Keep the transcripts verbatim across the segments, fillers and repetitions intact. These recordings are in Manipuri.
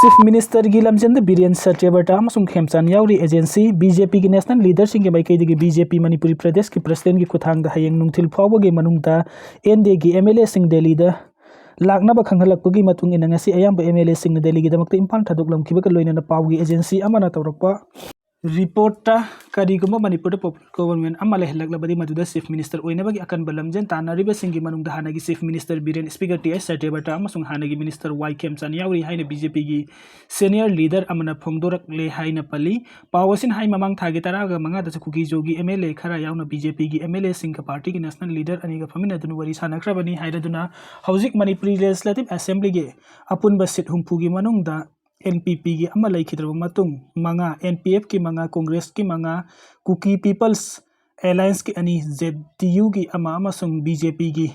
ꯆꯤꯐ ꯃꯤꯅꯤꯁꯇꯔꯒꯤ ꯂꯝꯖꯦꯟꯗ ꯕꯤꯔꯦꯟ ꯁꯇ꯭ꯌꯕ꯭ꯔꯇ ꯑꯃꯁꯨꯡ ꯈꯦꯝꯆꯥꯟ ꯌꯥꯎꯔꯤ꯫ ꯑꯦꯖꯦꯟꯁꯤ ꯕꯤ ꯖꯦ ꯄꯤꯒꯤ ꯅꯦꯁꯅꯦꯜ ꯂꯤꯗꯔꯁꯤꯡꯒꯤ ꯃꯥꯏꯀꯩꯗꯒꯤ ꯕꯤ ꯖꯦ ꯄꯤ ꯃꯅꯤꯄꯨꯔꯤ ꯄ꯭ꯔꯗꯦꯁꯀꯤ ꯄ꯭ꯔꯁꯤꯗꯦꯟꯒꯤ ꯈꯨꯠꯊꯥꯡꯗ ꯍꯌꯦꯡ ꯅꯨꯡꯊꯤꯜ ꯐꯥꯎꯕꯒꯤ ꯃꯅꯨꯡꯗ ꯑꯦꯟ ꯗꯤ ꯑꯦꯒꯤ ꯑꯦꯝ ꯑꯦꯜ ꯑꯦꯁꯤꯡ ꯗꯦꯜꯂꯤꯗ ꯂꯥꯛꯅꯕ ꯈꯪꯍꯜꯂꯛꯄꯒꯤ ꯃꯇꯨꯡ ꯏꯟꯅ ꯉꯁꯤ ꯑꯌꯥꯝꯕ ꯑꯦꯝ ꯑꯦꯜ ꯑꯦꯁꯤꯡꯅ ꯗꯦꯜꯂꯤꯒꯤꯗꯃꯛꯇ ꯏꯝꯐꯥꯜ ꯊꯥꯗꯣꯛꯂꯝꯈꯤꯕꯒ ꯂꯣꯏꯅꯅ ꯄꯥꯎꯒꯤ ꯑꯦꯖꯦꯟꯁꯤ ꯑꯃꯅ ꯇꯧꯔꯛꯄ ꯔꯤꯄꯣꯔꯠꯇ ꯀꯔꯤꯒꯨꯝꯕ ꯃꯅꯤꯄꯨꯔꯗ ꯄꯣꯄꯨꯂꯔ ꯒꯣꯚꯔꯟꯃꯦꯟꯠ ꯑꯃ ꯂꯩꯍꯜꯂꯛꯂꯕꯗꯤ ꯃꯗꯨꯗ ꯆꯤꯐ ꯃꯤꯅꯤꯁꯇꯔ ꯑꯣꯏꯅꯕꯒꯤ ꯑꯀꯟꯕ ꯂꯝꯖꯦꯜ ꯇꯥꯟꯅꯔꯤꯕꯁꯤꯡꯒꯤ ꯃꯅꯨꯡꯗ ꯍꯥꯟꯅꯒꯤ chief minister Biren speaker T H Satyabrata ꯑꯃꯁꯨꯡ ꯍꯥꯟꯅꯒꯤ ꯃꯤꯅꯤꯁꯇꯔ ꯋꯥꯏ ꯈꯦꯝꯆꯥꯟ ꯌꯥꯎꯔꯤ ꯍꯥꯏꯅ ꯕꯤ ꯖꯦ ꯄꯤꯒꯤ ꯁꯦꯅꯤꯌꯔ ꯂꯤꯗꯔ ꯑꯃꯅ ꯐꯣꯡꯗꯣꯔꯛꯂꯦ ꯍꯥꯏꯅ ꯄꯜꯂꯤ꯫ ꯄꯥꯎ ꯑꯁꯤꯅ ꯍꯥꯏ ꯃꯃꯥꯡ ꯊꯥꯒꯤ ꯇꯔꯥꯒ ꯃꯉꯥꯗꯁꯨ ꯀꯨꯀꯤꯖꯣꯒꯤ ꯑꯦꯝ ꯑꯦꯜ ꯑꯦ ꯈꯔ ꯌꯥꯎꯅ ꯕꯤ ꯖꯦ ꯄꯤꯒꯤ ꯑꯦꯝ ꯑꯦꯜ ꯑꯦꯁꯤꯡꯒ ꯄꯥꯔꯇꯤꯒꯤ ꯅꯦꯁꯅꯦꯜ ꯂꯤꯗꯔ ꯑꯅꯤꯒ ꯐꯝꯃꯤꯟꯅꯗꯨꯅ ꯋꯥꯔꯤ ꯁꯥꯟꯅꯈ꯭ꯔꯕꯅꯤ ꯍꯥꯏꯔꯗꯨꯅ ꯍꯧꯖꯤꯛ ꯃꯅꯤꯄꯨꯔꯤ ꯂꯦꯖꯤꯁꯂꯦꯇꯤꯚ ꯑꯦꯁꯦꯝꯕ꯭ꯂꯤꯒꯤ ꯑꯄꯨꯟꯕ ꯁꯤꯠ ꯍꯨꯝꯐꯨꯒꯤ ꯃꯅꯨꯡꯗ ꯑꯦꯟ ꯄꯤ ꯄꯤꯒꯤ ꯑꯃ ꯂꯩꯈꯤꯗ꯭ꯔꯕ ꯃꯇꯨꯡ ꯃꯉꯥ, ꯑꯦꯟ ꯄꯤ ꯑꯦꯐꯀꯤ ꯃꯉꯥ, ꯀꯣꯡꯒ꯭ꯔꯦꯁꯀꯤ ꯃꯉꯥ, ꯀꯨꯀꯤ ꯄꯤꯄꯜꯁ ꯑꯦꯂꯥꯌꯟꯁꯀꯤ ꯑꯅꯤ, ꯖꯦ ꯗꯤ ꯌꯨꯒꯤ ꯑꯃ ꯑꯃꯁꯨꯡ ꯕꯤ ꯖꯦ ꯄꯤꯒꯤ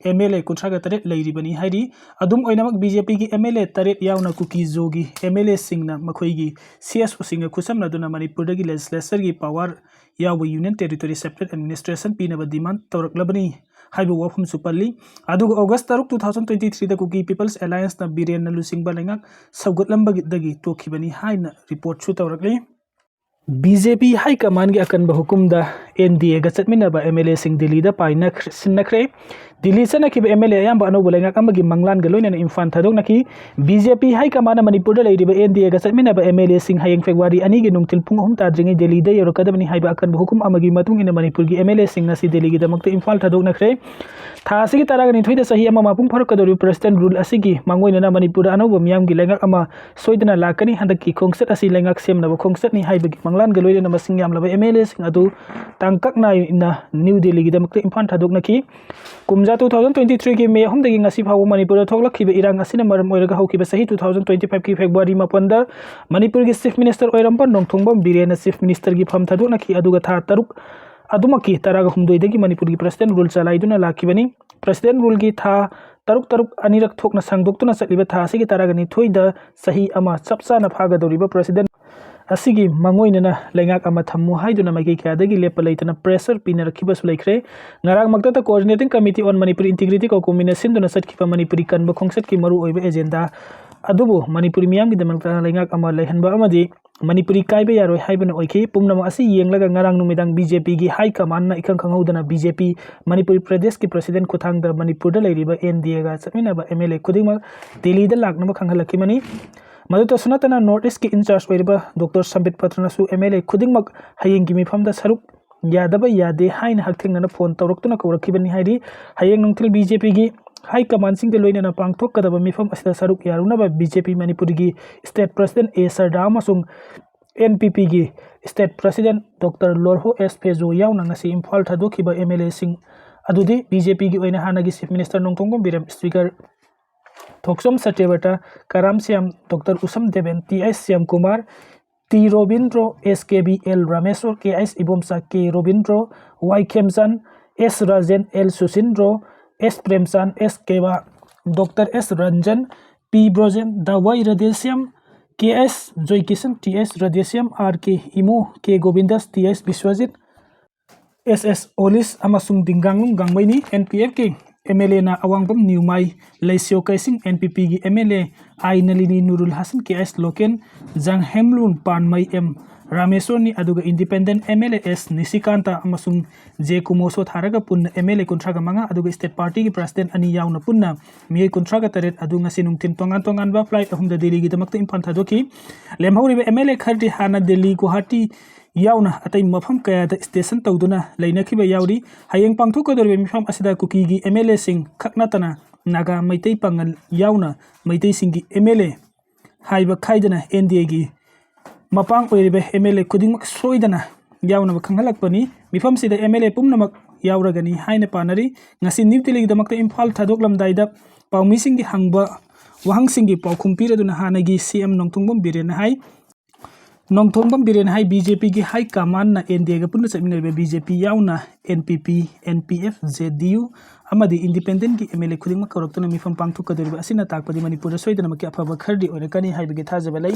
ꯑꯦꯝ ꯑꯦꯜ ꯑꯦ ꯀꯨꯟꯊ꯭ꯔꯥꯒ ꯇꯔꯦꯠ ꯂꯩꯔꯤꯕꯅꯤ ꯍꯥꯏꯔꯤ꯫ ꯑꯗꯨꯝ ꯑꯣꯏꯅꯃꯛ ꯕꯤ ꯖꯦ ꯄꯤꯒꯤ ꯑꯦꯝ ꯑꯦꯜ ꯑꯦ ꯇꯔꯦꯠ ꯌꯥꯎꯅ ꯀꯨꯀꯤꯖꯣꯒꯤ ꯑꯦꯝ ꯑꯦꯜ ꯑꯦꯁꯤꯡꯅ ꯃꯈꯣꯏꯒꯤ ꯁꯤ ꯑꯦꯁ ꯑꯣꯁꯤꯡꯒ ꯈꯨꯠꯁꯝꯅꯗꯨꯅ ꯃꯅꯤꯄꯨꯔꯗꯒꯤ ꯂꯦꯖꯤꯁꯂꯦꯆꯔꯒꯤ ꯄꯥꯋꯔ ꯌꯥꯎꯕ ꯌꯨꯅꯤꯌꯟ ꯇꯦꯔꯤꯇꯣꯔꯤ ꯁꯦꯄꯔꯦꯠ ꯑꯦꯗꯃꯤꯅꯤꯁꯇ꯭ꯔꯦꯁꯟ ꯄꯤꯅꯕ ꯗꯤꯃꯥꯟ ꯇꯧꯔꯛꯂꯕꯅꯤ ꯍꯥꯏꯕ ꯋꯥꯐꯝꯁꯨ ꯄꯜꯂꯤ꯫ ꯑꯗꯨꯒ ꯑꯣꯒꯁ ꯇꯔꯨꯛ, ꯇꯨ ꯊꯥꯎꯖꯟ ꯇ꯭ꯋꯦꯟꯇꯤ ꯊ꯭ꯔꯤꯗ ꯀꯨꯀꯤ ꯄꯤꯄꯜꯁ ꯑꯦꯂꯥꯌꯟꯁꯅ ꯕꯤꯔꯦꯟꯅ ꯂꯨꯆꯤꯡꯕ ꯂꯩꯉꯥꯛ ꯁꯧꯒꯠꯂꯝꯕꯗꯒꯤ ꯇꯣꯛꯈꯤꯕꯅꯤ ꯍꯥꯏꯅ ꯔꯤꯄꯣꯔꯠꯁꯨ ꯇꯧꯔꯛꯂꯤ꯫ ꯕꯤ ꯖꯦ ꯄꯤ ꯍꯥꯏ ꯀꯃꯥꯟꯒꯤ ꯑꯀꯟꯕ ꯍꯨꯀꯨꯝꯗ ꯑꯦꯟ ꯗꯤ ꯑꯦꯒ ꯆꯠꯃꯤꯟꯅꯕ ꯑꯦꯝ ꯑꯦꯜ ꯑꯦꯁꯤꯡ ꯗꯤꯜꯂꯤꯗ ꯄꯥꯏꯅ ꯁꯤꯟꯅꯈ꯭ꯔꯦ꯫ ꯗꯤꯜꯂꯤ ꯆꯠꯅꯈꯤꯕ ꯑꯦꯝ ꯑꯦꯜ ꯑꯦ ꯑꯌꯥꯝꯕ ꯑꯅꯧꯕ ꯂꯩꯉꯥꯛ ꯑꯃꯒꯤ ꯃꯪꯂꯥꯟꯒ ꯂꯣꯏꯅꯅ ꯏꯝꯐꯥꯜ ꯊꯥꯗꯣꯛꯅꯈꯤ꯫ ꯕꯤ ꯖꯦ ꯄꯤ ꯍꯥꯏ ꯀꯃꯥꯟꯅ ꯃꯅꯤꯄꯨꯔꯗ ꯂꯩꯔꯤꯕ ꯑꯦꯟ ꯗꯤ ꯑꯦꯒ ꯆꯠꯃꯤꯟꯅꯕ ꯑꯦꯝ ꯑꯦꯜ ꯑꯦꯁꯤꯡ ꯍꯌꯦꯡ ꯐꯦꯕ꯭ꯔꯨꯋꯥꯔꯤ ꯑꯅꯤꯒꯤ ꯅꯨꯡꯊꯤꯜ ꯄꯨꯡ ꯑꯍꯨꯝ ꯇꯥꯗ꯭ꯔꯤꯉꯩ ꯗꯤꯜꯂꯤꯗ ꯌꯧꯔꯛꯀꯗꯕꯅꯤ ꯍꯥꯏꯕ ꯑꯀꯟꯕ ꯍꯨꯀꯨꯝ ꯑꯃꯒꯤ ꯃꯇꯨꯡ ꯏꯟꯅ ꯃꯅꯤꯄꯨꯔꯒꯤ ꯑꯦꯝ ꯑꯦꯜ ꯑꯦꯁꯤꯡ ꯉꯁꯤ ꯗꯤꯜꯂꯤꯒꯤꯗꯃꯛꯇ ꯏꯝꯐꯥꯜ ꯊꯥꯗꯣꯛꯅꯈ꯭ꯔꯦ꯫ ꯊꯥ ꯑꯁꯤꯒꯤ ꯇꯔꯥꯒ ꯅꯤꯊꯣꯏꯗ ꯆꯍꯤ ꯑꯃ ꯃꯄꯨꯡ ꯐꯥꯔꯛꯀꯗꯧꯔꯤꯕ ꯄ꯭ꯔꯦꯁꯤꯗꯦꯟꯠ ꯔꯨꯜ ꯑꯁꯤꯒꯤ ꯃꯥꯡꯑꯣꯏꯅꯅ ꯃꯅꯤꯄꯨꯔꯗ ꯑꯅꯧꯕ ꯃꯤꯌꯥꯝꯒꯤ ꯂꯩꯉꯥꯛ ꯑꯃ ꯁꯣꯏꯗꯅ ꯂꯥꯛꯀꯅꯤ꯫ ꯍꯟꯗꯛꯀꯤ ꯈꯣꯡꯆꯠ ꯑꯁꯤ ꯂꯩꯉꯥꯛ ꯁꯦꯝꯅꯕ ꯈꯣꯡꯆꯠꯅꯤ ꯍꯥꯏꯕꯒꯤ ꯃꯪꯂꯥꯟꯒ ꯂꯣꯏꯅꯅ ꯃꯁꯤꯡ ꯌꯥꯝꯂꯕ ꯑꯦꯝ ꯑꯦꯜ ꯑꯦꯁꯤꯡ ꯑꯗꯨ ꯇꯥꯡꯀꯛ ꯅꯥꯏꯅ ꯅ꯭ꯌꯨ ꯗꯤꯜꯂꯤꯒꯤꯗꯃꯛꯇ ꯏꯝꯐꯥꯜ ꯊꯥꯗꯣꯛꯅꯈꯤ꯫ ꯀꯨꯝꯖꯥ ꯇꯨ ꯊꯥꯎꯖꯟ ꯇ꯭ꯋꯦꯟꯇꯤ ꯊ꯭ꯔꯤꯒꯤ ꯃꯦ ꯑꯍꯨꯝꯗꯒꯤ ꯉꯁꯤ ꯐꯥꯎꯕ ꯃꯅꯤꯄꯨꯔꯗ ꯊꯣꯛꯂꯛꯈꯤꯕ ꯏꯔꯥꯡ ꯑꯁꯤꯅ ꯃꯔꯝ ꯑꯣꯏꯔꯒ ꯍꯧꯈꯤꯕ ꯆꯍꯤ ꯇꯨ ꯊꯥꯎꯖꯟ ꯇ꯭ꯋꯦꯟꯇꯤ ꯐꯥꯏꯚꯀꯤ ꯐꯦꯕ꯭ꯔꯨꯋꯥꯔꯤ ꯃꯥꯄꯟꯗ ꯃꯅꯤꯄꯨꯔꯒꯤ ꯆꯤꯐ ꯃꯤꯅꯤꯁꯇꯔ ꯑꯣꯏꯔꯝꯕ ꯅꯣꯡꯊꯣꯡꯕꯝ ꯕꯤꯔꯦꯟꯅ ꯆꯤꯐ ꯃꯤꯅꯤꯁꯇꯔꯒꯤ ꯐꯝ ꯊꯥꯗꯣꯛꯅꯈꯤ, ꯑꯗꯨꯒ ꯊꯥ ꯇꯔꯨꯛ ꯑꯗꯨꯃꯛꯀꯤ ꯇꯔꯥꯒ ꯍꯨꯝꯗꯣꯏꯗꯒꯤ ꯃꯅꯤꯄꯨꯔꯒꯤ ꯄ꯭ꯔꯦꯁꯤꯗꯦꯟꯠ ꯔꯨꯜ ꯆꯂꯥꯏꯗꯨꯅ ꯂꯥꯛꯈꯤꯕꯅꯤ꯫ ꯄ꯭ꯔꯦꯁꯤꯗꯦꯟꯠ ꯔꯨꯜꯒꯤ ꯊꯥ ꯇꯔꯨꯛ ꯇꯔꯨꯛ ꯑꯅꯤꯔꯛ ꯊꯣꯛꯅ ꯁꯥꯡꯗꯣꯛꯇꯨꯅ ꯆꯠꯂꯤꯕ ꯊꯥ ꯑꯁꯤꯒꯤ ꯇꯔꯥꯒ ꯅꯤꯊꯣꯏꯗ ꯆꯍꯤ ꯑꯃ ꯆꯞ ꯆꯥꯅ ꯐꯥꯒꯗꯧꯔꯤꯕ ꯄ꯭ꯔꯦꯁꯤꯗꯦꯟꯠ ꯑꯁꯤꯒꯤ ꯃꯥꯡꯑꯣꯏꯅꯅ ꯂꯩꯉꯥꯛ ꯑꯃ ꯊꯝꯃꯨ ꯍꯥꯏꯗꯨꯅ ꯃꯥꯏꯀꯩ ꯀꯌꯥꯗꯒꯤ ꯂꯦꯞꯄ ꯂꯩꯇꯅ ꯄ꯭ꯔꯦꯁꯔ ꯄꯤꯅꯔꯛꯈꯤꯕꯁꯨ ꯂꯩꯈ꯭ꯔꯦ꯫ ꯉꯔꯥꯡꯃꯛꯇꯗ Coordinating Committee on Manipuri Integrity ꯀꯧꯀꯨꯝ ꯃꯤꯅ ꯁꯤꯟꯗꯨꯅ ꯆꯠꯈꯤꯕ ꯃꯅꯤꯄꯨꯔꯤ ꯀꯟꯕ ꯈꯣꯡꯆꯠꯀꯤ ꯃꯔꯨꯑꯣꯏꯕ ꯑꯦꯖꯦꯟꯗꯥ ꯑꯗꯨꯕꯨ ꯃꯅꯤꯄꯨꯔꯤ ꯃꯤꯌꯥꯝꯒꯤꯗꯃꯛꯇ ꯂꯩꯉꯥꯛ ꯑꯃ ꯂꯩꯍꯟꯕ ꯑꯃꯗꯤ ꯃꯅꯤꯄꯨꯔꯤ ꯀꯥꯏꯕ ꯌꯥꯔꯣꯏ ꯍꯥꯏꯕꯅ ꯑꯣꯏꯈꯤ꯫ ꯄꯨꯝꯅꯃꯛ ꯑꯁꯤ ꯌꯦꯡꯂꯒ ꯉꯔꯥꯡ ꯅꯨꯃꯤꯗꯥꯡ BJPꯒꯤ high commandꯅ ꯏꯈꯪ ꯈꯪꯍꯧꯗꯅ BJP ꯃꯅꯤꯄꯨꯔ ꯄ꯭ꯔꯗꯦꯁꯀꯤ president ꯈꯨꯠꯊꯥꯡꯗ ꯃꯅꯤꯄꯨꯔꯗ ꯂꯩꯔꯤꯕ NDAꯒ ꯆꯠꯃꯤꯟꯅꯕ MLA ꯈꯨꯗꯤꯡꯃꯛ ꯗꯦꯜꯂꯤꯗ ꯂꯥꯛꯅꯕ ꯈꯪꯍꯜꯂꯛꯈꯤꯕꯅꯤ꯫ ꯃꯗꯨꯇꯁꯨ ꯅꯠꯇꯅ North Eastꯀꯤ in charge ꯑꯣꯏꯔꯤꯕ ꯗꯣꯛꯇꯔ ꯁꯝꯕꯤꯠ ꯄꯇ꯭ꯔꯅꯁꯨ MLA ꯈꯨꯗꯤꯡꯃꯛ ꯍꯌꯦꯡꯒꯤ ꯃꯤꯐꯝꯗ ꯁꯔꯨꯛ ꯌꯥꯗꯕ ꯌꯥꯗꯦ ꯍꯥꯏꯅ ꯍꯛꯊꯦꯡꯅꯅ phone ꯇꯧꯔꯛꯇꯨꯅ ꯀꯧꯔꯛꯈꯤꯕꯅꯤ ꯍꯥꯏꯔꯤ꯫ ꯍꯌꯦꯡ ꯅꯨꯡꯊꯤꯜ BJPꯒꯤ high commandꯁꯤꯡꯒ ꯂꯣꯏꯅꯅ ꯄꯥꯡꯊꯣꯛꯀꯗꯕ ꯃꯤꯐꯝ ꯑꯁꯤꯗ ꯁꯔꯨꯛ ꯌꯥꯔꯨꯅꯕ BJP ꯃꯅꯤꯄꯨꯔꯒꯤ state president A ꯁꯔꯗꯥ ꯑꯃꯁꯨꯡ NPPꯒꯤ state president ꯗꯣꯛꯇꯔ ꯂꯣꯔꯍꯣ ꯑꯦꯁ ꯐꯦꯖꯣ ꯌꯥꯎꯅ ꯉꯁꯤ ꯏꯝꯐꯥꯜ ꯊꯥꯗꯣꯛꯈꯤꯕ MLAꯁꯤꯡ ꯑꯗꯨꯗꯤ BJPꯒꯤ ꯑꯣꯏꯅ ꯍꯥꯟꯅꯒꯤ Chief Minister Nongthombam Biren, Speaker Thokchom Satyabrata, Karam Shyam, doctor Usham Deben, T.S. Shyamkumar, T Robindro, S.K.B. L. Rameshor, K.S. Ibomcha, K Robindro, Y Khemchand, S Rajen, L Susindro, S Premchand, S Keba, doctor S Ranjan, P Brojen, Dawai Radheshyam, K S Joykishan, T S Radheshyam, R K Imo, K Gobindas, T S Biswajit, S S Olish ꯑꯃꯁꯨꯡ ꯗꯤꯡꯒꯥꯡꯂꯨꯡ ꯒꯥꯡꯃꯩꯅꯤ꯫ ꯑꯦꯟ ꯄꯤ ꯑꯦꯐꯀꯤ ꯑꯦꯝ ꯑꯦꯜ ꯑꯦꯅ ꯑꯋꯥꯡꯕꯝ ꯅ꯭ꯌꯨꯃꯥꯏ ꯂꯩꯁ꯭ꯌꯣ ꯀꯩꯁꯤꯡ, ꯑꯦꯟ ꯄꯤ ꯄꯤꯒꯤ M L A I Nalini Nurul Hasan, K S Loken, Janghemlung Panmei M ꯔꯥꯃꯦꯁꯣꯔꯅꯤ, ꯑꯗꯨꯒ independent M L A S Nishikanta ꯑꯃꯁꯨꯡ ꯖꯦ ꯀꯨꯃꯣꯁꯣ ꯊꯥꯔꯒ ꯄꯨꯟꯅ ꯑꯦꯝ ꯑꯦꯜ ꯑꯦ ꯀꯨꯟꯊ꯭ꯔꯥꯒ ꯃꯉꯥ, ꯑꯗꯨꯒ ꯁ꯭ꯇꯦꯠ ꯄꯥꯔꯇꯤꯒꯤ ꯄ꯭ꯔꯁꯤꯗꯦꯟꯠ ꯑꯅꯤ ꯌꯥꯎꯅ ꯄꯨꯟꯅ ꯃꯤꯑꯣꯏ ꯀꯨꯟꯊ꯭ꯔꯥꯒ ꯇꯔꯦꯠ ꯑꯗꯨ ꯉꯁꯤ ꯅꯨꯡꯊꯤꯜ ꯇꯣꯉꯥꯟ ꯇꯣꯉꯥꯟꯕ ꯐ꯭ꯂꯥꯏꯠ ꯑꯍꯨꯝꯗ ꯗꯦꯜꯂꯤꯒꯤꯗꯃꯛꯇ ꯏꯝꯐꯥꯜ ꯊꯥꯗꯣꯛꯈꯤ꯫ ꯂꯦꯝꯍꯧꯔꯤꯕ ꯑꯦꯝ ꯑꯦꯜ ꯑꯦ ꯈꯔꯗꯤ ꯍꯥꯟꯅ ꯗꯦꯜꯂꯤ, ꯒꯨꯋꯥꯍꯥꯇꯤ ꯌꯥꯎꯅ ꯑꯇꯩ ꯃꯐꯝ ꯀꯌꯥꯗ ꯁ꯭ꯇꯦꯁꯟ ꯇꯧꯗꯨꯅ ꯂꯩꯅꯈꯤꯕ ꯌꯥꯎꯔꯤ꯫ ꯍꯌꯦꯡ ꯄꯥꯡꯊꯣꯛꯀꯗꯧꯔꯤꯕ ꯃꯤꯐꯝ ꯑꯁꯤꯗ ꯀꯨꯀꯤꯒꯤ ꯑꯦꯝ ꯑꯦꯜ ꯑꯦꯁꯤꯡ ꯈꯛ ꯅꯠꯇꯅ ꯅꯥꯒꯥ, ꯃꯩꯇꯩ ꯄꯥꯉꯜ ꯌꯥꯎꯅ ꯃꯩꯇꯩꯁꯤꯡꯒꯤ ꯑꯦꯝ ꯑꯦꯜ ꯑꯦ ꯍꯥꯏꯕ ꯈꯥꯏꯗꯅ ꯑꯦꯟ ꯗꯤ ꯑꯦꯒꯤ ꯃꯄꯥꯡ ꯑꯣꯏꯔꯤꯕ ꯑꯦꯝ ꯑꯦꯜ ꯑꯦ ꯈꯨꯗꯤꯡꯃꯛ ꯁꯣꯏꯗꯅ ꯌꯥꯎꯅꯕ ꯈꯪꯍꯜꯂꯛꯄꯅꯤ꯫ ꯃꯤꯐꯝꯁꯤꯗ ꯑꯦꯝ ꯑꯦꯜ ꯑꯦ ꯄꯨꯝꯅꯃꯛ ꯌꯥꯎꯔꯒꯅꯤ ꯍꯥꯏꯅ ꯄꯥꯅꯔꯤ꯫ ꯉꯁꯤ ꯅ꯭ꯌꯨ ꯗꯦꯜꯂꯤꯒꯤꯗꯃꯛꯇ ꯏꯝꯐꯥꯜ ꯊꯥꯗꯣꯛꯂꯝꯗꯥꯏꯗ ꯄꯥꯎꯃꯤꯁꯤꯡꯒꯤ ꯍꯪꯕ ꯋꯥꯍꯪꯁꯤꯡꯒꯤ ꯄꯥꯎꯈꯨꯝ ꯄꯤꯔꯗꯨꯅ ꯍꯥꯟꯅꯒꯤ ꯁꯤ ꯑꯦꯝ ꯅꯣꯡꯊꯣꯡꯕꯝ ꯕꯤꯔꯦꯟꯅ ꯍꯥꯏ, ꯅꯣꯡꯊꯣꯡꯕꯝ ꯕꯤꯔꯦꯟ ꯍꯥꯏ, ꯕꯤ ꯖꯦ ꯄꯤꯒꯤ ꯍꯥꯏ ꯀꯃꯥꯟꯅ ꯑꯦꯟ ꯗꯤ ꯑꯦꯒ ꯄꯨꯟꯅ ꯆꯠꯃꯤꯟꯅꯔꯤꯕ ꯕꯤ ꯖꯦ ꯄꯤ ꯌꯥꯎꯅ ꯑꯦꯟ ꯄꯤ ꯄꯤ, ꯑꯦꯟ ꯄꯤ ꯑꯦꯐ, ꯖꯦ ꯗꯤ ꯌꯨ ꯑꯃꯗꯤ ꯏꯟꯗꯤꯄꯦꯟꯗꯦꯟꯠꯀꯤ ꯑꯦꯝ ꯑꯦꯜ ꯑꯦ ꯈꯨꯗꯤꯡꯃꯛ ꯀꯧꯔꯛꯇꯨꯅ ꯃꯤꯐꯝ ꯄꯥꯡꯊꯣꯛꯀꯗꯧꯔꯤꯕ ꯑꯁꯤꯅ ꯇꯥꯛꯄꯗꯤ ꯃꯅꯤꯄꯨꯔꯗ ꯁꯣꯏꯗꯅꯃꯛꯀꯤ ꯑꯐꯕ ꯈꯔꯗꯤ ꯑꯣꯏꯔꯛꯀꯅꯤ ꯍꯥꯏꯕꯒꯤ ꯊꯥꯖꯕ ꯂꯩ꯫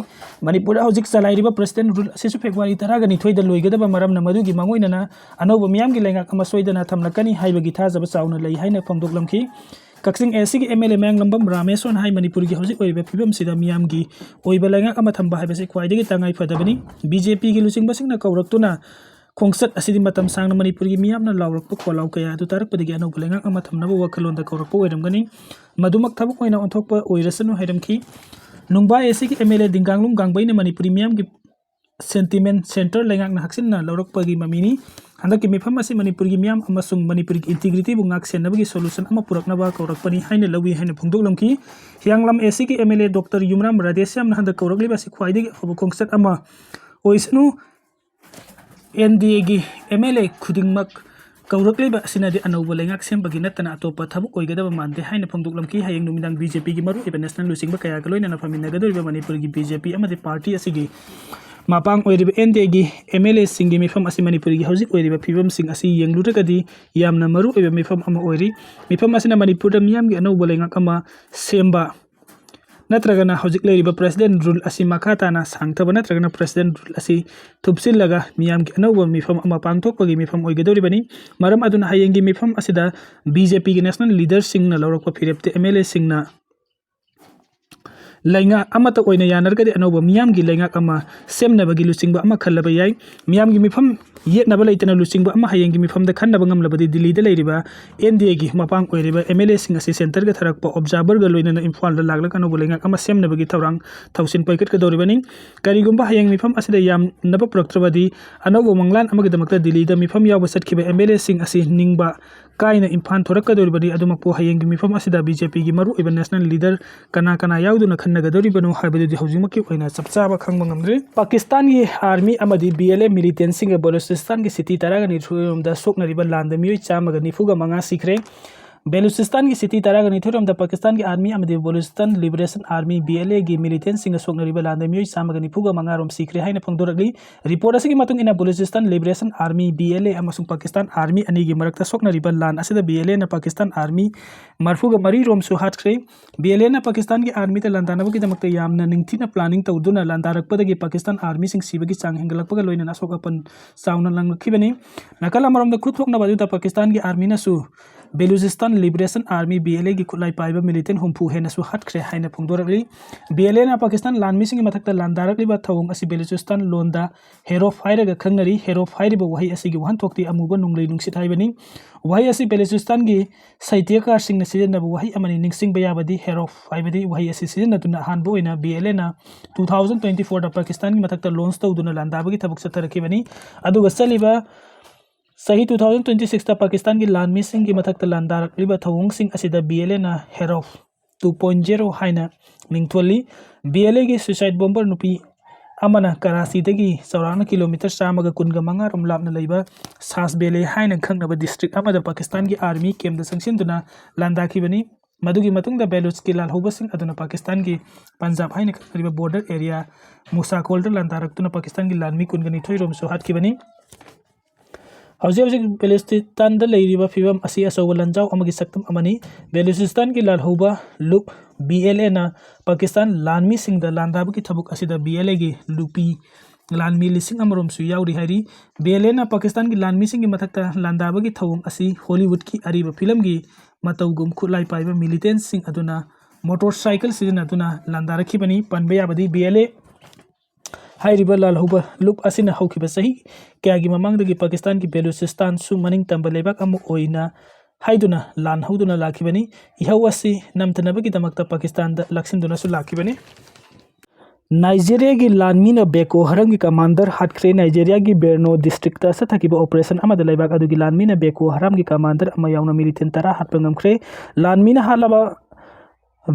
ꯃꯅꯤꯄꯨꯔꯗ ꯍꯧꯖꯤꯛ ꯆꯂꯥꯏꯔꯤꯕ ꯄ꯭ꯔꯁꯤꯗꯦꯟꯠ ꯔꯨꯜ ꯑꯁꯤꯁꯨ ꯐꯦꯕ꯭ꯔꯨꯋꯥꯔꯤ ꯇꯔꯥꯒ ꯅꯤꯊꯣꯏꯗ ꯂꯣꯏꯒꯗꯕ ꯃꯔꯝꯅ ꯃꯗꯨꯒꯤ ꯃꯥꯡꯑꯣꯏꯅꯅ ꯑꯅꯧꯕ ꯃꯤꯌꯥꯝꯒꯤ ꯂꯩꯉꯥꯛ ꯑꯃ ꯁꯣꯏꯗꯅ ꯊꯝꯂꯛꯀꯅꯤ ꯍꯥꯏꯕꯒꯤ ꯊꯥꯖꯕ ꯆꯥꯎꯅ ꯂꯩ ꯍꯥꯏꯅ ꯐꯣꯡꯗꯣꯛꯂꯝꯈꯤ꯫ ꯀꯛꯆꯤꯡ ꯑꯦ ꯁꯤꯒꯤ ꯑꯦꯝ ꯑꯦꯜ ꯑꯦ ꯃꯌꯥꯡꯂꯝꯕꯝ ꯔꯥꯃꯦꯁꯣꯔꯅ ꯍꯥꯏ, ꯃꯅꯤꯄꯨꯔꯒꯤ ꯍꯧꯖꯤꯛ ꯑꯣꯏꯔꯤꯕ ꯐꯤꯕꯝꯁꯤꯗ ꯃꯤꯌꯥꯝꯒꯤ ꯑꯣꯏꯕ ꯂꯩꯉꯥꯛ ꯑꯃ ꯊꯝꯕ ꯍꯥꯏꯕꯁꯤ ꯈ꯭ꯋꯥꯏꯗꯒꯤ ꯇꯉꯥꯏ ꯐꯗꯕꯅꯤ꯫ ꯕꯤ ꯖꯦ ꯄꯤꯒꯤ ꯂꯨꯆꯤꯡꯕꯁꯤꯡꯅ ꯀꯧꯔꯛꯇꯨꯅ ꯈꯣꯡꯆꯠ ꯑꯁꯤꯗꯤ ꯃꯇꯝ ꯁꯥꯡꯅ ꯃꯅꯤꯄꯨꯔꯒꯤ ꯃꯤꯌꯥꯝꯅ ꯂꯥꯎꯔꯛꯄ ꯈꯣꯜꯂꯥꯎ ꯀꯌꯥ ꯑꯗꯨ ꯇꯥꯔꯛꯄꯗꯒꯤ ꯑꯅꯧꯕ ꯂꯩꯉꯥꯛ ꯑꯃ ꯊꯝꯅꯕ ꯋꯥꯈꯜꯂꯣꯟꯗ ꯀꯧꯔꯛꯄ ꯑꯣꯏꯔꯝꯒꯅꯤ꯫ ꯃꯗꯨꯃꯛ ꯊꯕꯛ ꯑꯣꯏꯅ ꯑꯣꯟꯊꯣꯛꯄ ꯑꯣꯏꯔꯁꯅꯨ ꯍꯥꯏꯔꯝꯈꯤ꯫ ꯅꯨꯡꯕꯥ ꯑꯦ ꯁꯤꯒꯤ ꯑꯦꯝ ꯑꯦꯜ ꯑꯦ ꯗꯤꯡꯒꯥꯡꯂꯨꯡ ꯒꯥꯡꯕꯩꯅ ꯃꯅꯤꯄꯨꯔꯤ ꯃꯤꯌꯥꯝꯒꯤ sentiment centre ꯂꯩꯉꯥꯛꯅ ꯍꯛꯆꯤꯟꯅ ꯂꯧꯔꯛꯄꯒꯤ ꯃꯃꯤꯅꯤ꯫ ꯍꯟꯗꯛꯀꯤ ꯃꯤꯐꯝ ꯑꯁꯤ ꯃꯅꯤꯄꯨꯔꯒꯤ ꯃꯤꯌꯥꯝ ꯑꯃꯁꯨꯡ ꯃꯅꯤꯄꯨꯔꯒꯤ integrityꯕꯨ ꯉꯥꯛ ꯁꯦꯟꯅꯕꯒꯤ solution ꯑꯃ ꯄꯨꯔꯛꯅꯕ ꯀꯧꯔꯛꯄꯅꯤ ꯍꯥꯏꯅ ꯂꯧꯏ ꯍꯥꯏꯅ ꯐꯣꯡꯗꯣꯛꯂꯝꯈꯤ꯫ ꯍꯤꯌꯥꯡꯂꯝ ꯑꯦ ꯁꯤꯒꯤ ꯑꯦꯝ ꯑꯦꯜ ꯑꯦ ꯗꯣꯛꯇꯔ ꯌꯨꯝꯔꯥꯝ ꯔꯥꯙꯦꯁ꯭ꯌꯥꯝꯅ ꯍꯟꯗꯛ ꯀꯧꯔꯛꯂꯤꯕ ꯑꯁꯤ ꯈ꯭ꯋꯥꯏꯗꯒꯤ ꯑꯐꯕ ꯈꯣꯡꯆꯠ ꯑꯃ ꯑꯣꯏꯁꯅꯨ꯫ ꯑꯦꯟ ꯗꯤ ꯑꯦꯒꯤ ꯑꯦꯝ ꯑꯦꯜ ꯑꯦ ꯈꯨꯗꯤꯡꯃꯛ ꯀꯧꯔꯛꯂꯤꯕ ꯑꯁꯤꯅꯗꯤ ꯑꯅꯧꯕ ꯂꯩꯉꯥꯛ ꯁꯦꯝꯕꯒꯤ ꯅꯠꯇꯅ ꯑꯇꯣꯞꯄ ꯊꯕꯛ ꯑꯣꯏꯒꯗꯕ ꯃꯥꯟꯗꯦ ꯍꯥꯏꯅ ꯐꯣꯡꯗꯣꯛꯂꯝꯈꯤ꯫ ꯍꯌꯦꯡ ꯅꯨꯃꯤꯗꯥꯡ ꯕꯤ ꯖꯦ ꯄꯤꯒꯤ ꯃꯔꯨꯑꯣꯏꯕ national ꯂꯨꯆꯤꯡꯕ ꯀꯌꯥꯒ ꯂꯣꯏꯅꯅ ꯐꯝꯃꯤꯟꯅꯒꯗꯧꯔꯤꯕ ꯃꯅꯤꯄꯨꯔꯒꯤ ꯕꯤ ꯖꯦ ꯄꯤ ꯑꯃꯗꯤ party ꯑꯁꯤꯒꯤ ꯃꯄꯥꯡ ꯑꯣꯏꯔꯤꯕ ꯑꯦꯟ ꯗꯤ ꯑꯦꯒꯤ ꯑꯦꯝ ꯑꯦꯜ ꯑꯦꯁꯤꯡꯒꯤ ꯃꯤꯐꯝ ꯑꯁꯤ ꯃꯅꯤꯄꯨꯔꯒꯤ ꯍꯧꯖꯤꯛ ꯑꯣꯏꯔꯤꯕ ꯐꯤꯕꯝꯁꯤꯡ ꯑꯁꯤ ꯌꯦꯡꯂꯨꯔꯒꯗꯤ ꯌꯥꯝꯅ ꯃꯔꯨꯑꯣꯏꯕ ꯃꯤꯐꯝ ꯑꯃ ꯑꯣꯏꯔꯤ꯫ ꯃꯤꯐꯝ ꯑꯁꯤꯅ ꯃꯅꯤꯄꯨꯔꯗ ꯃꯤꯌꯥꯝꯒꯤ ꯑꯅꯧꯕ ꯂꯩꯉꯥꯛ ꯑꯃ ꯁꯦꯝꯕ ꯅꯠꯇ꯭ꯔꯒꯅ ꯍꯧꯖꯤꯛ ꯂꯩꯔꯤꯕ president rule ꯑꯁꯤ ꯃꯈꯥ ꯇꯥꯅ ꯁꯥꯡꯊꯕ ꯅꯠꯇ꯭ꯔꯒꯅ president rule ꯑꯁꯤ ꯊꯨꯞꯆꯤꯜꯂꯒ ꯃꯤꯌꯥꯝꯒꯤ ꯑꯅꯧꯕ ꯃꯤꯐꯝ ꯑꯃ ꯄꯥꯡꯊꯣꯛꯄꯒꯤ ꯃꯤꯐꯝ ꯑꯣꯏꯒꯗꯧꯔꯤꯕꯅꯤ꯫ ꯃꯔꯝ ꯑꯗꯨꯅ ꯍꯌꯦꯡꯒꯤ ꯃꯤꯐꯝ ꯑꯁꯤꯗ ꯕꯤ ꯖꯦ ꯄꯤꯒꯤ national leaderꯁꯤꯡꯅ ꯂꯧꯔꯛꯄ ꯐꯤꯔꯦꯞꯇ ꯑꯦꯝ ꯑꯦꯜ ꯑꯦꯁꯤꯡꯅ ꯂꯩꯉꯥꯛ ꯑꯃꯠꯇ ꯑꯣꯏꯅ ꯌꯥꯅꯔꯒꯗꯤ ꯑꯅꯧꯕ ꯃꯤꯌꯥꯝꯒꯤ ꯂꯩꯉꯥꯛ ꯑꯃ ꯁꯦꯝꯅꯕꯒꯤ ꯂꯨꯆꯤꯡꯕ ꯑꯃ ꯈꯜꯂꯕ ꯌꯥꯏ꯫ ꯃꯤꯌꯥꯝꯒꯤ ꯃꯤꯐꯝ ꯌꯦꯠꯅꯕ ꯂꯩꯇꯅ ꯂꯨꯆꯤꯡꯕ ꯑꯃ ꯍꯌꯦꯡꯒꯤ ꯃꯤꯐꯝꯗ ꯈꯟꯅꯕ ꯉꯝꯂꯕꯗꯤ ꯗꯤꯜꯂꯤꯗ ꯂꯩꯔꯤꯕ ꯑꯦꯟ ꯗꯤ ꯑꯦꯒꯤ ꯃꯄꯥꯡ ꯑꯣꯏꯔꯤꯕ ꯑꯦꯝ ꯑꯦꯜ ꯑꯦꯁꯤꯡ ꯑꯁꯤ centreꯒ ꯊꯥꯔꯛꯄ observerꯒ ꯂꯣꯏꯅꯅ ꯏꯝꯐꯥꯜꯗ ꯂꯥꯛꯂꯒ ꯑꯅꯧꯕ ꯂꯩꯉꯥꯛ ꯑꯃ ꯁꯦꯝꯅꯕꯒꯤ ꯊꯧꯔꯥꯡ ꯊꯧꯁꯤꯟ ꯄꯥꯏꯈꯠꯀꯗꯧꯔꯤꯕꯅꯤ꯫ ꯀꯔꯤꯒꯨꯝꯕ ꯍꯌꯦꯡ ꯃꯤꯐꯝ ꯑꯁꯤꯗ ꯌꯥꯝꯅꯕ ꯄꯨꯔꯛꯇ꯭ꯔꯕꯗꯤ ꯑꯅꯧꯕ ꯃꯪꯂꯥꯟ ꯑꯃꯒꯤꯗꯃꯛꯇ ꯗꯤꯜꯂꯤꯗ ꯃꯤꯐꯝ ꯌꯥꯎꯕ ꯆꯠꯈꯤꯕ ꯑꯦꯝ ꯑꯦꯜ ꯑꯦꯁꯤꯡ ꯑꯁꯤ ꯅꯤꯡꯕ ꯀꯥꯏꯅ ꯏꯝꯐꯥꯜ ꯊꯣꯔꯛꯀꯗꯧꯔꯤꯕꯅꯤ꯫ ꯑꯗꯨꯃꯛꯄꯨ ꯍꯌꯦꯡꯒꯤ ꯃꯤꯐꯝ ꯑꯁꯤꯗ ꯕꯤ ꯖꯦ ꯄꯤꯒꯤ ꯃꯔꯨꯑꯣꯏꯕ national leader ꯀꯅꯥ ꯀꯅꯥ ꯌꯥꯎꯗꯨꯅ ꯈꯟꯅꯒꯗꯧꯔꯤꯕꯅꯣ ꯍꯥꯏꯕꯗꯨꯗꯤ ꯍꯧꯖꯤꯛꯃꯛꯀꯤ ꯑꯣꯏꯅ ꯆꯞ ꯆꯥꯕ ꯈꯪꯕ ꯉꯝꯗ꯭ꯔꯤ꯫ ꯄꯥꯀꯤꯁꯇꯥꯟꯒꯤ army ꯑꯃꯗꯤ B L A militantꯁꯤꯡꯒ ꯕꯂꯨꯆꯤꯁꯇꯥꯟꯒꯤ city ꯇꯔꯥꯒ ꯅꯤꯊꯣꯏꯔꯣꯝꯗ ꯁꯣꯛꯅꯔꯤꯕ ꯂꯥꯟꯗ ꯃꯤꯑꯣꯏ ꯆꯥꯝꯃꯒ ꯅꯤꯐꯨꯒ ꯃꯉꯥ ꯁꯤꯈ꯭ꯔꯦ꯫ ꯕꯦꯂꯨꯆꯤꯁꯇꯥꯟꯒꯤ city ꯇꯔꯥꯒ ꯅꯤꯊꯣꯏꯔꯣꯝꯗ ꯄꯥꯀꯤꯁꯇꯥꯟꯒꯤ army ꯑꯃꯗꯤ Balochistan Liberation Army, B L A ꯒꯤ militantꯁꯤꯡꯒ ꯁꯣꯛꯅꯔꯤꯕ ꯂꯥꯟꯗ ꯃꯤꯑꯣꯏ ꯆꯥꯝꯃꯒ ꯅꯤꯐꯨꯒ ꯃꯉꯥ ꯔꯣꯝ ꯁꯤꯈ꯭ꯔꯦ ꯍꯥꯏꯅ ꯐꯣꯡꯗꯣꯔꯛꯂꯤ꯫ Report ꯑꯁꯤꯒꯤ ꯃꯇꯨꯡ ꯏꯟꯅ, Balochistan Liberation Army, B L A, ꯑꯃꯁꯨꯡ ꯄꯥꯀꯤꯁꯇꯥꯟ army ꯑꯅꯤꯒꯤ ꯃꯔꯛꯇ ꯁꯣꯛꯅꯔꯤꯕ ꯂꯥꯟ ꯑꯁꯤꯗ B L A ꯅ ꯄꯥꯀꯤꯁꯇꯥꯟ army ꯃꯔꯤꯐꯨꯒ ꯃꯔꯤ ꯔꯣꯝꯁꯨ ꯍꯥꯠꯈ꯭ꯔꯦ꯫ B L A ꯅ ꯄꯥꯀꯤꯁꯇꯥꯟꯒꯤ army ꯗ ꯂꯥꯟꯗꯥꯅꯕꯒꯤꯗꯃꯛꯇ ꯌꯥꯝꯅ ꯅꯤꯡꯊꯤꯅ planning ꯇꯧꯗꯨꯅ ꯂꯥꯟꯗꯥꯔꯛꯄꯗꯒꯤ ꯄꯥꯀꯤꯁꯇꯥꯟ army ꯁꯤꯡ ꯁꯤꯕꯒꯤ ꯆꯥꯡ ꯍꯦꯟꯒꯠꯂꯛꯄꯒ ꯂꯣꯏꯅꯅ ꯑꯁꯣꯛ ꯑꯄꯟ ꯆꯥꯎꯅ ꯂꯥꯡꯂꯛꯈꯤꯕꯅꯤ꯫ ꯅꯥꯀꯜ ꯑꯃꯔꯣꯝꯗ ꯈꯨꯠ ꯊꯣꯛꯅꯕ ꯑꯗꯨꯗ ꯄꯥꯀꯤꯁꯇꯥꯟꯒꯤ army ꯅꯁꯨ ꯕꯦꯂꯨꯆꯤꯁꯇꯥꯟ Liberation Army, B L A ꯒꯤ ꯈꯨꯠꯂꯥꯏ ꯄꯥꯏꯕ militant ꯍꯨꯝꯐꯨ ꯍꯦꯟꯅꯁꯨ ꯍꯥꯠꯈ꯭ꯔꯦ ꯍꯥꯏꯅ ꯐꯣꯡꯗꯣꯔꯛꯂꯤ꯫ B L A ꯅ ꯄꯥꯀꯤꯁꯇꯥꯟ ꯂꯥꯟꯃꯤꯁꯤꯡꯒꯤ ꯃꯊꯛꯇ ꯂꯥꯟꯗꯥꯔꯛꯂꯤꯕ ꯊꯧꯑꯣꯡ ꯑꯁꯤ ꯕꯦꯂꯨꯆꯤꯁꯇꯥꯟ ꯂꯣꯟꯗ ꯍꯦꯔꯣꯞ ꯍꯥꯏꯔꯒ ꯈꯪꯅꯔꯤ꯫ ꯍꯦꯔꯣꯞ ꯍꯥꯏꯔꯤꯕ ꯋꯥꯍꯩ ꯑꯁꯤꯒꯤ ꯋꯥꯍꯟꯊꯣꯛꯇꯤ ꯑꯃꯨꯕ ꯅꯣꯡꯂꯩ ꯅꯨꯡꯁꯤꯠ ꯍꯥꯏꯕꯅꯤ꯫ ꯋꯥꯍꯩ ꯑꯁꯤ ꯕꯦꯂꯨꯆꯤꯁꯇꯥꯟꯒꯤ ꯁꯥꯍꯤꯇ꯭ꯌꯀꯥꯔꯁꯤꯡꯅ ꯁꯤꯖꯤꯟꯅꯕ ꯋꯥꯍꯩ ꯑꯃꯅꯤ꯫ ꯅꯤꯡꯁꯤꯡꯕ ꯌꯥꯕꯗꯤ ꯍꯦꯔꯣꯞ ꯍꯥꯏꯕꯗꯤ ꯋꯥꯍꯩ ꯑꯁꯤ ꯁꯤꯖꯤꯟꯅꯗꯨꯅ ꯑꯍꯥꯟꯕ ꯑꯣꯏꯅ B L A ꯅ two thousand twenty four ꯗ ꯄꯥꯀꯤꯁꯇꯥꯟꯒꯤ ꯃꯊꯛꯇ launch ꯇꯧꯗꯨꯅ ꯂꯥꯟꯗꯥꯕꯒꯤ ꯊꯕꯛ ꯆꯠꯊꯔꯛꯈꯤꯕꯅꯤ꯫ ꯑꯗꯨꯒ ꯆꯠꯂꯤꯕ ꯆꯍꯤ two thousand twenty six ꯇ ꯄꯥꯀꯤꯁꯇꯥꯟꯒꯤ ꯂꯥꯟꯃꯤꯁꯤꯡꯒꯤ ꯃꯊꯛꯇ ꯂꯥꯟꯗꯥꯔꯛꯂꯤꯕ ꯊꯧꯑꯣꯡꯁꯤꯡ ꯑꯁꯤꯗ B L A ꯅ ꯍꯦꯔꯣꯞ two point zero ꯍꯥꯏꯅ ꯃꯤꯡꯊꯣꯜꯂꯤ꯫ B L A ꯒꯤ suicide bomber ꯅꯨꯄꯤ ꯑꯃꯅ ꯀꯔꯥꯆꯤꯗꯒꯤ ꯆꯥꯎꯔꯥꯛꯅ ꯀꯤꯂꯣꯃꯤꯇꯔ ꯆꯥꯝꯃꯒ ꯀꯨꯟꯒ ꯃꯉꯥ ꯔꯣꯝ ꯂꯥꯞꯅ ꯂꯩꯕ ꯁꯥꯁ ꯕꯦꯂꯦ ꯍꯥꯏꯅ ꯈꯪꯅꯕ district ꯑꯃꯗ ꯄꯥꯀꯤꯁꯇꯥꯟꯒꯤ army camp ꯗ ꯆꯪꯁꯤꯟꯗꯨꯅ ꯂꯥꯟꯗꯥꯈꯤꯕꯅꯤ꯫ ꯃꯗꯨꯒꯤ ꯃꯇꯨꯡꯗ ꯕꯦꯂꯨꯆꯀꯤ ꯂꯥꯜꯍꯧꯕꯁꯤꯡ ꯑꯗꯨꯅ ꯄꯥꯀꯤꯁꯇꯥꯟꯒꯤ ꯄꯟꯖꯥꯕ ꯍꯥꯏꯅ ꯈꯪꯅꯔꯤꯕ border area ꯃꯨꯁꯥꯈꯣꯜꯗ ꯂꯥꯟꯗꯥꯔꯛꯇꯨꯅ ꯄꯥꯀꯤꯁꯇꯥꯟꯒꯤ ꯂꯥꯟꯃꯤ ꯀꯨꯟꯒ ꯅꯤꯊꯣꯏ ꯔꯣꯝꯁꯨ ꯍꯥꯠꯈꯤꯕꯅꯤ꯫ ꯍꯧꯖꯤꯛ ꯍꯧꯖꯤꯛ ꯄꯦꯂꯦꯁꯇꯤꯟꯗ ꯂꯩꯔꯤꯕ ꯐꯤꯕꯝ ꯑꯁꯤ ꯑꯆꯧꯕ ꯂꯥꯟꯖꯥꯎ ꯑꯃꯒꯤ ꯁꯛꯇꯝ ꯑꯃꯅꯤ꯫ ꯕꯦꯂꯨꯆꯤꯁꯇꯥꯟꯒꯤ ꯂꯥꯜꯍꯧꯕ ꯂꯨꯞ B L A ꯅ ꯄꯥꯀꯤꯁꯇꯥꯟ ꯂꯥꯟꯃꯤꯁꯤꯡꯗ ꯂꯥꯟꯗꯥꯕꯒꯤ ꯊꯕꯛ ꯑꯁꯤꯗ B L A ꯒꯤ ꯂꯨꯄꯤ ꯂꯥꯟꯃꯤ ꯂꯤꯁꯤꯡ ꯑꯃ ꯔꯣꯝꯁꯨ ꯌꯥꯎꯔꯤ ꯍꯥꯏꯔꯤ꯫ B L A ꯅ ꯄꯥꯀꯤꯁꯇꯥꯟꯒꯤ ꯂꯥꯟꯃꯤꯁꯤꯡꯒꯤ ꯃꯊꯛꯇ ꯂꯥꯟꯗꯥꯕꯒꯤ ꯊꯧꯑꯣꯡ ꯑꯁꯤ ꯍꯣꯂꯤꯋꯨꯗꯀꯤ ꯑꯔꯤꯕ ꯐꯤꯂꯝꯒꯤ ꯃꯇꯧꯒꯨꯝ ꯈꯨꯠꯂꯥꯏ ꯄꯥꯏꯕ militantꯁꯤꯡ ꯑꯗꯨꯅ motorcycle ꯁꯤꯖꯤꯟꯅꯗꯨꯅ ꯂꯥꯟꯗꯥꯔꯛꯈꯤꯕꯅꯤ꯫ ꯄꯟꯕ ꯌꯥꯕꯗꯤ B L A ꯍꯥꯏꯔꯤꯕ ꯂꯥꯜꯍꯧꯕ ꯂꯨꯞ ꯑꯁꯤꯅ ꯍꯧꯈꯤꯕ ꯆꯍꯤ ꯀꯌꯥꯒꯤ ꯃꯃꯥꯡꯗꯒꯤ ꯄꯥꯀꯤꯁꯇꯥꯟꯒꯤ ꯕꯦꯂꯨꯆꯤꯁꯇꯥꯟꯁꯨ ꯃꯅꯤꯡ ꯇꯝꯕ ꯂꯩꯕꯥꯛ ꯑꯃ ꯑꯣꯏꯅ ꯍꯥꯏꯗꯨꯅ ꯂꯥꯟ ꯍꯧꯗꯨꯅ ꯂꯥꯛꯈꯤꯕꯅꯤ꯫ ꯏꯍꯧ ꯑꯁꯤ ꯅꯝꯊꯅꯕꯒꯤꯗꯃꯛꯇ ꯄꯥꯀꯤꯁꯇꯥꯟꯗ ꯂꯥꯛꯁꯤꯟꯗꯨꯅꯁꯨ ꯂꯥꯛꯈꯤꯕꯅꯤ꯫ ꯅꯥꯏꯖꯦꯔꯤꯌꯥꯒꯤ ꯂꯥꯟꯃꯤꯅ ꯕꯦꯀꯣ ꯍꯔꯝꯒꯤ commander ꯍꯥꯠꯈ꯭ꯔꯦ꯫ ꯅꯥꯏꯖꯦꯔꯤꯌꯥꯒꯤ ꯕꯦꯔꯅꯣ districtꯇ ꯆꯠꯊꯈꯤꯕ operation ꯑꯃꯗ ꯂꯩꯕꯥꯛ ꯑꯗꯨꯒꯤ ꯂꯥꯟꯃꯤꯅ ꯕꯦꯀꯣ ꯍꯔꯝꯒꯤ commander ꯑꯃ ꯌꯥꯎꯅ militant ꯇꯔꯥ ꯍꯥꯠꯄ ꯉꯝꯈ꯭ꯔꯦ꯫ ꯂꯥꯟꯃꯤꯅ ꯍꯥꯠꯂꯕ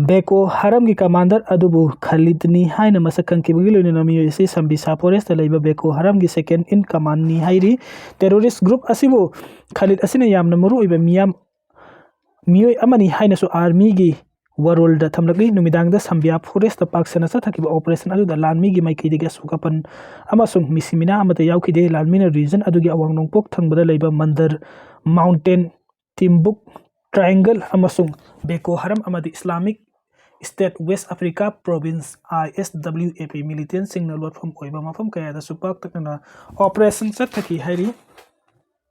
ꯕꯦꯀꯣ ꯍꯔꯝꯒꯤ commander ꯑꯗꯨꯕꯨ ꯈꯂꯤꯗꯅꯤ ꯍꯥꯏꯅ ꯃꯁꯛ ꯈꯪꯈꯤꯕꯒꯤ ꯂꯣꯏꯅꯅ ꯃꯤꯑꯣꯏ ꯑꯁꯤ ꯁꯝꯕꯤꯁꯥ forestꯇ ꯂꯩꯕ ꯕꯦꯀꯣ ꯍꯔꯝꯒꯤ second in commandꯅꯤ ꯍꯥꯏꯔꯤ꯫ Terrorist group ꯑꯁꯤꯕꯨ ꯈꯂꯤꯗ ꯑꯁꯤꯅ ꯌꯥꯝꯅ ꯃꯔꯨꯑꯣꯏꯕ ꯃꯤꯌꯥꯝ, ꯃꯤꯑꯣꯏ ꯑꯃꯅꯤ ꯍꯥꯏꯅꯁꯨ armyꯒꯤ ꯋꯥꯔꯣꯜꯗ ꯊꯝꯂꯛꯂꯤ꯫ ꯅꯨꯃꯤꯗꯥꯡꯗ ꯁꯝꯕꯤꯌꯥ forestꯇ ꯄꯥꯛ ꯁꯟꯅ ꯆꯠꯊꯈꯤꯕ operation ꯑꯗꯨꯗ ꯂꯥꯟꯃꯤꯒꯤ ꯃꯥꯏꯀꯩꯗꯒꯤ ꯑꯁꯣꯛ ꯑꯄꯟ ꯑꯃꯁꯨꯡ ꯃꯤꯁꯤꯃꯤꯅꯥ ꯑꯃꯠꯇ ꯌꯥꯎꯈꯤꯗꯦ꯫ ꯂꯥꯟꯃꯤꯅ region ꯑꯗꯨꯒꯤ ꯑꯋꯥꯡ ꯅꯣꯡꯄꯣꯛ ꯊꯪꯕꯗ ꯂꯩꯕ ꯃꯟꯗꯔ mountain, ꯇꯤꯝꯕꯨꯛ triangle ꯑꯃꯁꯨꯡ ꯕꯦꯀꯣ ꯍꯔꯝ ꯑꯃꯗꯤ Islamic State West Africa Province, I S W A P, militantꯁꯤꯡꯅ ꯂꯣꯠꯐꯝ ꯑꯣꯏꯕ ꯃꯐꯝ ꯀꯌꯥꯗꯁꯨ ꯄꯥꯛꯇꯛꯅꯅ operation ꯆꯠꯊꯈꯤ ꯍꯥꯏꯔꯤ꯫